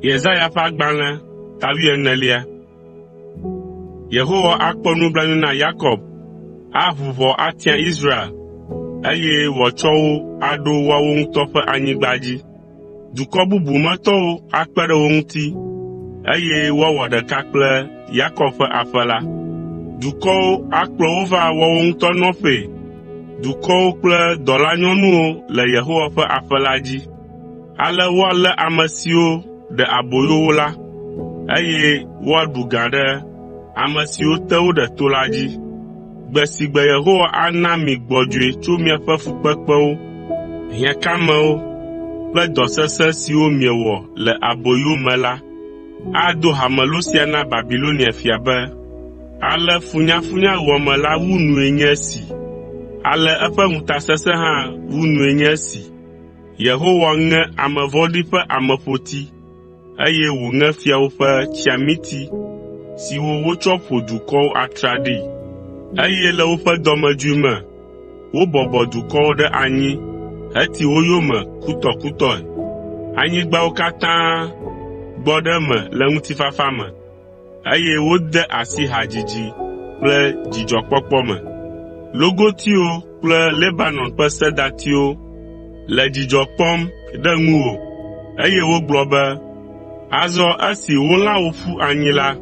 Yesaya ƒe agbalẽ ta wuienelia. Yehowa akpɔ nublanui na Yakob, aʋu ʋɔ atia Israel, eye wòatsɔ wo aɖo woawo ŋutɔ ƒe anyigba dzi. Dukɔ bubu me tɔwo akpe ɖe wo ŋuti, eye woawɔ ɖeka kple Yakob ƒe aƒe la. Dukɔwo akplɔ wo va woawo ŋutɔ nɔƒee, dukɔwo kple dɔlanyɔnuwo le Yehowa ƒe aƒe la dzi. Ale woalé ame siwo ɖe aboyo wo la, eye woaɖu gã ɖe ame siwo te wo ɖe to la dzi. Gbe si gbe Yehowa ana mi gbɔdzɔe tso miaƒe fukpekpewo, hiãkamewo kple dɔ sesẽ siwo miewɔ le aboyo me la, ado hamelo sia na Babilonia fia be, “Ale funyafunyawɔame la wu nue nye esi! Ale eƒe ŋutasesẽ hã wu nue nye esi!” Yehowa ŋe ame vɔ̃ɖi ƒe ameƒoti, eye wòŋe fiawo ƒe tsiamiti siwo wotsɔ ƒo dukɔwo atraɖii, eye le woƒe dɔmedzoe me, wobɔbɔ dukɔwo ɖe anyi heti wo yome kutɔkutɔe. Anyigbawo katã gbɔ ɖe eme le ŋutifafa me, eye wode asi hadzidzi kple dzidzɔkpɔkpɔ me. Logotiwo kple Lebanon ƒe sedatiwo le dzidzɔ kpɔm ɖe ŋuwò, eye wogblɔ be, “Azɔ esi wolã wò ƒu anyi la,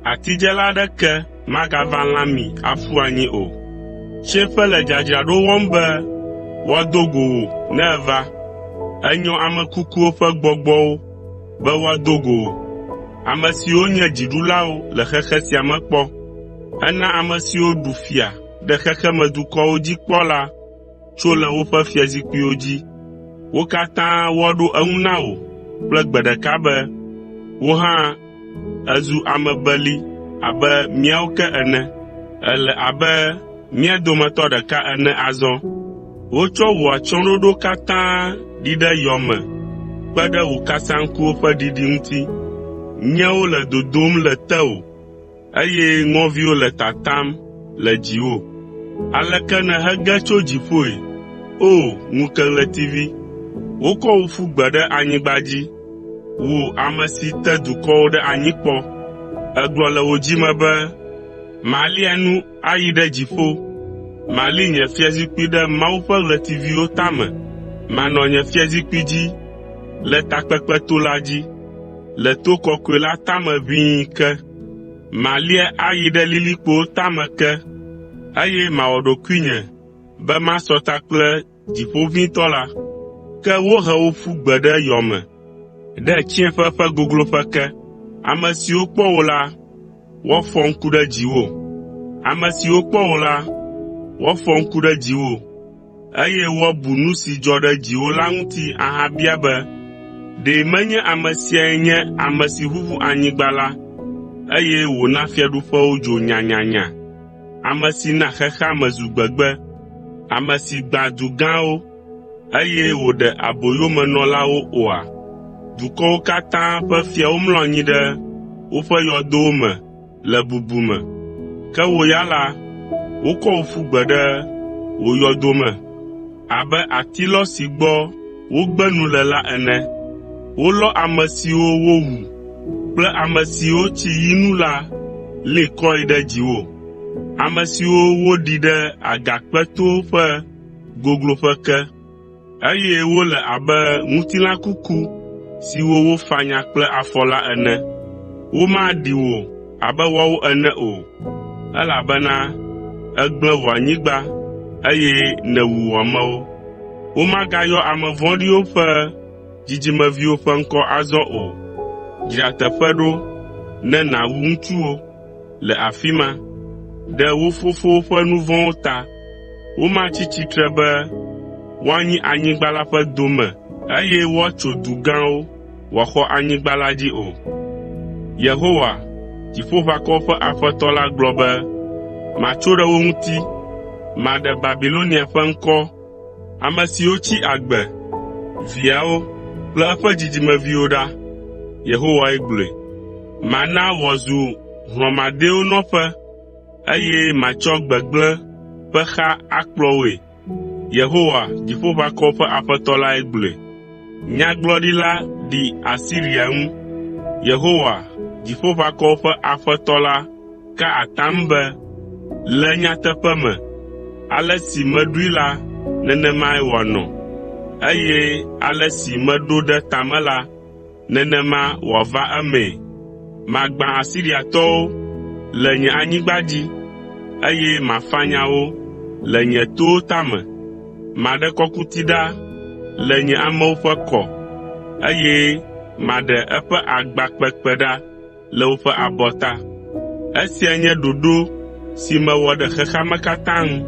atidzela aɖeke magava lã mí aƒu anyi o.” Tsiẽƒe le dzadzraɖo wɔm be woado go wò ne èva. Ènyɔ ame kukuwo ƒe gbɔgbɔwo be woado go wò, ame siwo nye dziɖulawo le xexe sia me kpɔ. Èna ame siwo ɖu fia ɖe xexemedukɔwo dzi kpɔ la tso le woƒe fiazikpuiwo dzi. Wo katã woaɖo eŋu na wò kple gbe ɖeka be, “Wò hã èzu ame beli abe míawo ke ene. Èle abe mía dometɔ ɖeka ene azɔ.” Wotsɔ wò atsyɔ̃ɖoɖo katã ɖi ɖe yɔ me kpe ɖe wò kasaŋkuwo ƒe ɖiɖi ŋuti. Nyewo le dodom le tewò, eye ŋɔviwo le tatam le dziwò. Aleke nèhege tso dziƒoe, O! Ŋukeɣletivi! Wokɔ wò ƒu gbe ɖe anyigba dzi, wò, ame si te dukɔwo ɖe anyi kpɔ. Ègblɔ le wò dzi me be, “Malia nu ayi ɖe dziƒo, mali nye fiazikpui ɖe Mawu ƒe ɣletiviwo tame, manɔ nye fiazikpui dzi le takpekpeto la dzi, le to kɔkɔe la tame ʋĩi ke. Malia ayi ɖe lilikpowo tame ke, eye mawɔ ɖokuinye be masɔ ta kple Dziƒoʋĩtɔ la. Ke wohe wò ƒu gbe ɖe yɔ me, ɖe tsiẽƒe ƒe gogloƒe ke. Ame siwo kpɔ wò la, woafɔ ŋku ɖe dziwò. Ame siwo kpɔ wò la, woafɔ ŋku ɖe dziwò, eye woabu nu si dzɔ ɖe dziwò la ŋuti ahabia be, “Ɖe menye ame siae nye ame si ʋuʋu anyigba la, eye wòna fiaɖuƒewo dzo nyanyanya, ame si na xexea me zu gbegbe, ame si gbã du gãwo, eye wòɖe aboyomenɔlawo oa?” Dukɔwo katã ƒe fiawo mlɔ anyi ɖe woƒe yɔdowo me le bubu me, ke wò ya la, wokɔ wò ƒu gbe ɖe wò yɔdo me abe atilɔ si gbɔ wogbe nu le la ene. Wolɔ ame siwo wowu kple ame siwo tsi yi nu la li kɔe ɖe dziwò, ame siwo woɖi ɖe agakpetowo ƒe gogloƒe ke, eye wole abe ŋutilã kuku siwo wofanya kple afɔ la ene. Womaɖi wò abe woawo ene o, elabena ègblẽ wò anyigba, eye nèwu wò amewo. Womagayɔ ame vɔ̃ɖiwo ƒe dzidzimeviwo ƒe ŋkɔ azɔ o. Dzra teƒe ɖo ne nàwu ŋutsuwo le afi ma ɖe wo fofowo ƒe nu vɔ̃wo ta. Womatsi tsitre be woanyi anyigba la ƒe dome eye woatso du gãwo wòaxɔ anyigba la dzi o. Yehowa, Dziƒoʋakɔwo ƒe Aƒetɔ la gblɔ be, “Matso ɖe wo ŋuti, maɖe Babilonia ƒe ŋkɔ, ame siwo tsi agbe, viawo kple eƒe dzidzimeviwo ɖa.” Yehowae gblɔe. “Mana wòazu hlɔ̃madɛwo nɔƒe, eye matsɔ gbegblẽ ƒe xa akplɔ woe.” Yehowa, Dziƒoʋakɔwo ƒe Aƒetɔ lae gblɔe. Nyagblɔɖila ɖi Asiria ŋu. Yehowa, Dziƒoʋakɔwo ƒe Aƒetɔ la ka atam be, “Le nyateƒe me, ale si meɖoe la nenemae wòanɔ, eye ale si meɖo ɖe ta me la, nenema wòava emee. Magbã Asiriatɔwo le nye anyigba dzi, eye mafanya wo le nye towo tame. Maɖe kɔkuti ɖa le nye amewo ƒe kɔ, eye maɖe eƒe agba kpekpe ɖa le woƒe abɔta. Esia nye ɖoɖo si mewɔ ɖe xexea me katã ŋu,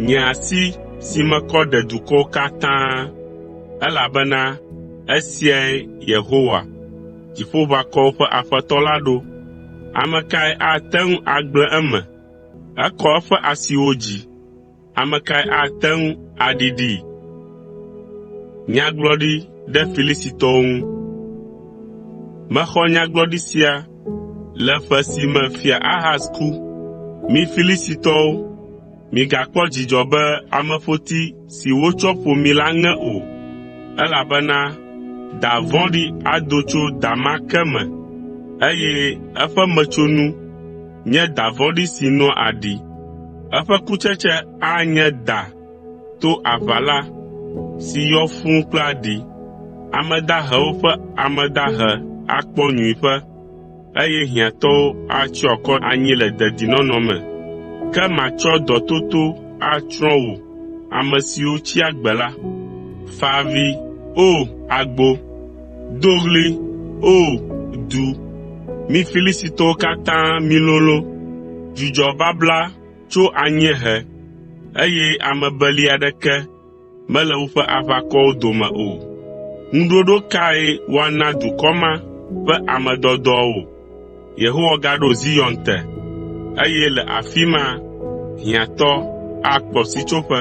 nye asi si mekɔ ɖe dukɔwo katã, elabena esiae Yehowa, Dziƒoʋakɔwo ƒe Aƒetɔ la ɖo. Ame kae ate ŋu agblẽ eme? Ekɔ eƒe asiwo dzi. Ame kae ate ŋu aɖiɖii? Mexɔ nyagblɔɖi sia le ƒe si me Fia Ahaz ku. Mi Filistitɔwo, migakpɔ dzidzɔ be ameƒoti si wotsɔ ƒo mi la ŋe o, elabena da vɔ̃ɖi ado tso da ma ke me, eye eƒe metsonu nye da vɔ̃ɖi si noa aɖi. Eƒe kutsetse anye da to aʋala si yɔ fũu kple aɖi. Ame dahewo ƒe ame dahe akpɔ nyuiƒe, eye hiãtɔwo atsyɔ akɔ anyi le dedinɔnɔ me. Ke matsɔ dɔtoto atsrɔ̃ wò ame siwo tsi agbe la. Fa avi, O! Agbo. Do ɣli, O! Du. Mi Filistitɔwo katã milolõ. Dzudzɔ babla tso anyiehe, eye ame beli aɖeke mele woƒe aʋakɔwo dome o. Ŋuɖoɖo kae woana dukɔ ma ƒe ame dɔdɔawo? Yehowa gaɖo Zion te, eye le afi ma hiãtɔ akpɔ sitsoƒe.